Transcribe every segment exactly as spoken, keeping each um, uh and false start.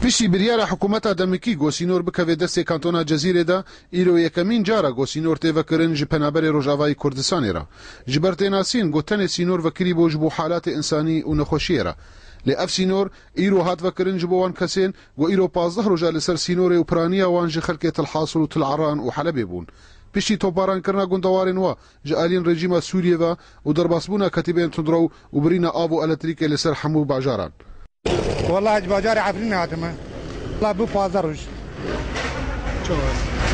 Piştî biryara hikûmeta demikî ku sînor bikeve destê kantona Cezîrê de, îro yekemîn car e ku sînor tê vekirin ji penaberê Rojavayê Kurdistanê re. Ji ber tê nasîn ku tenê sînor vekirî bû ji bo halatê însanî û nexweşiyê re. Lê ev sînor îro hat vekirin ji bo wan kesên ku îro pazdeh roj e li ser sînorê û piraniya wan ji xelkê Til Hasil û Til Eran û Helebê bûn. Piştî toparan kirina gundewarên wa ji aliyên rejîma Sûriyê ve û derbasbûna ketîbên tundrew û birîna av û elektrîkê li ser hemû bajaran. Wela ez bajarê Efrînê hatime. Wela bû pazdeh roj.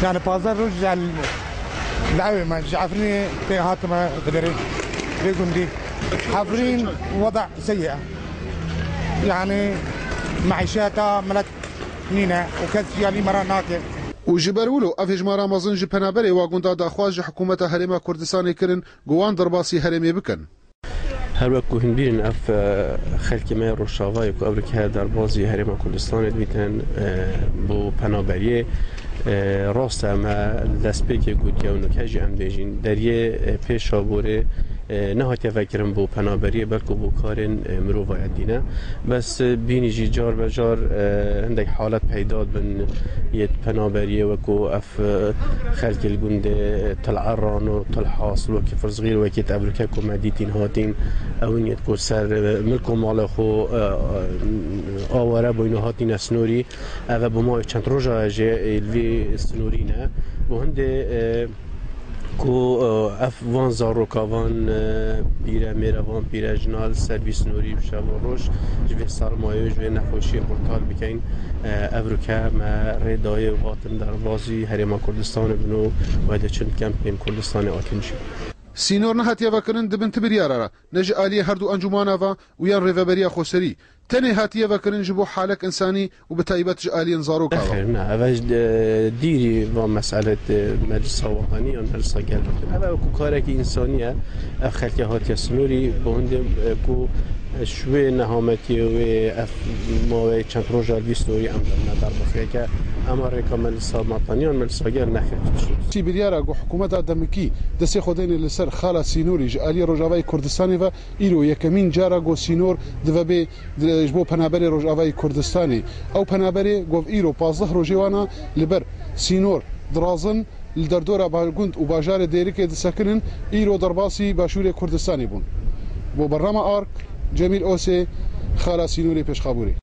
Yani pazdeh roj ji li ewê me ji Efrînê tê hatime Xidêrê vê gundî. Efrîn weda seyî e. Yani meîşeta milet nîne û kes jî alî me re nake. Û ji ber wilo ev hejmara mezin ji penaberê wa gunda daxwaz ji hikûmeta Herêma Kurdistanê kirin ku wan derbasî herêmê bikin. Her wek ku hûn bînin ev, e, xelkê me yê Rojavayê ku ewrike derbazî Herêma Kurdistanê dibîtin, e, bo penaberiyê, e, rast e me li destpêkê gotiye û nuke jî em dibêjin deriyê, e, pêşa borê, e, nehatiye vekirin bo penaberiyê belku bo karên, e, mirovayetî ne. Bes, e, bînî jî car be car, e, hindek halet peyda dibin yê penaberiyê wek ku ev xelkê li gundê Til Eran û Til Hasil wekî Firzgîr wekî ewrike ku me dîtîn hatîn, ewin yêt ku ser milk û malê xwe, e, e, aware bûyne hatîne snorî. Ev e bi mavê çend roja jê li vî snorî ne. Bo hindê, e, ku, e, ev van zaroka van, e, pîre mêre van pîre jina li ser vî snorî bi şev û roj ji vê sermayê û ji vê nexweşiyê qurtar bikeyn. E, evroke me rê dayê û hatin derbazî Herêma Kurdistanê bin û wê diçin kempên Kurdistanê akin jî. Sînor nehatiye vekirin di bin ti biryara re, ne ji aliyê herdu encûmana ve û yan Rêveberiya Xweserî. Tenê hatiye vekirin ji bo halek însanî û bi taybet ji aliyên zaroka ve. Nexêr, ne, ev e, dîrî van mesele di Meclisa Wetanî yan Meclisa Gel dikin. Ev e wekû karekî însanî ye. Ev xelkê hatiye sînorî, bo hindê, e, ku ji wê nehametiyê wê ev maweyê çend roja li vî sînorî em derine derbasiyeke, ema rêka Meclisa Wetanî yan Meclisa Gel nexêr tişt. Çi biryara ku hikûmeta demikî destê xwe dêne li ser xala sînorî ji aliyê Rojavayê Kurdistanê ve, îro yekemîn cara ku sînor dibe bê di, ji bo penaberê Rojavayê Kurdistanê. Ew penaberê ku îro pazdeh rojê wan e li ber sînor dirazin, li derdora ba-, gund û bajarê Dêrikê disekinin, îro derbasî başûrê Kurdistanê bûn. Bo bernama Ark, Cemîl Osê, xala sînorê Pêşxabûrê.